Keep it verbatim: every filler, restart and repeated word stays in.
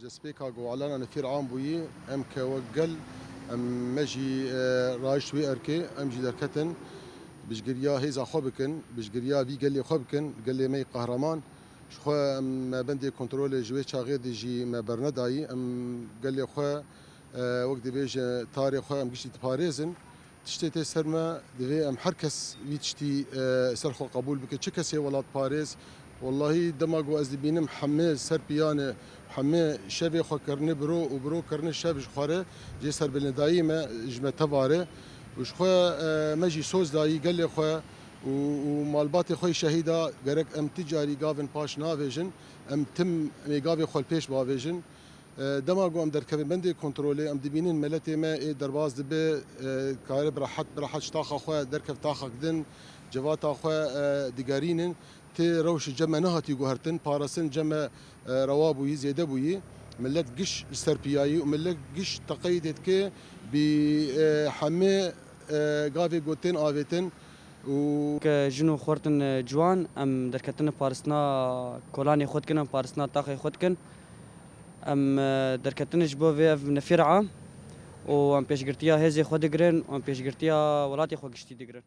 Destpêka ku alana nifîr am bûyî, em ke wek gel, em me jî, e, rayiş wê erkê, em jî derketin, bijgiriya hêza xwe bikin, bijgiriya vî gelê xwe bikin, gelê me yî qehreman. Ji xwe em me bendê kontrolê ji wê çaxê de jî me bernedayî, em gelê xwe, e, wek dibêje tarê xwe em giştî diparêzin. Tiştê tê ser me, divê em her kes vî tiştî, e, ser xwe qebûl bike. Çi kesê welatparêz, wellahî dema ku ez dibînim hemê ser piya ne, hemê şevê xwe kirine biro û biro kirine şev ji xwe re, jê serbilinedayî me ji me tevare. Û ji xwe, e, me jî soz dayî gelê xwe û, û malbatê xwe yî şehîda gerek em ti carî gavin paş navêjin, em tim em ê gavê xwe li pêş bavêjin. E, dema ku em derkevin bendê kontrolê, em dibînin miletê me ê derbas dibe, e, kare bi rehet, bi rehet ji taxa xwe derkev taxek din, civata xwe, e, digerînin. Tê rewş cem me nehatî guhertin, parastin cem me, e, rewa bûyî, zêde bûyî. Milet giş li ser piyayî û milet giş teqeyîdê dike bi, e, hemê, e, gavê ku tên avêtin û Ke jin û xortin, e, ciwan, em derketine paristina kolanê xwe dikin, em paristina taxê xwe dikin. Em, e, derketine ji bo vê ev nefîr a û em pêşgirtiya hêzê xwe digirin û em pêşgirtiya welatê xwe giştî digirin.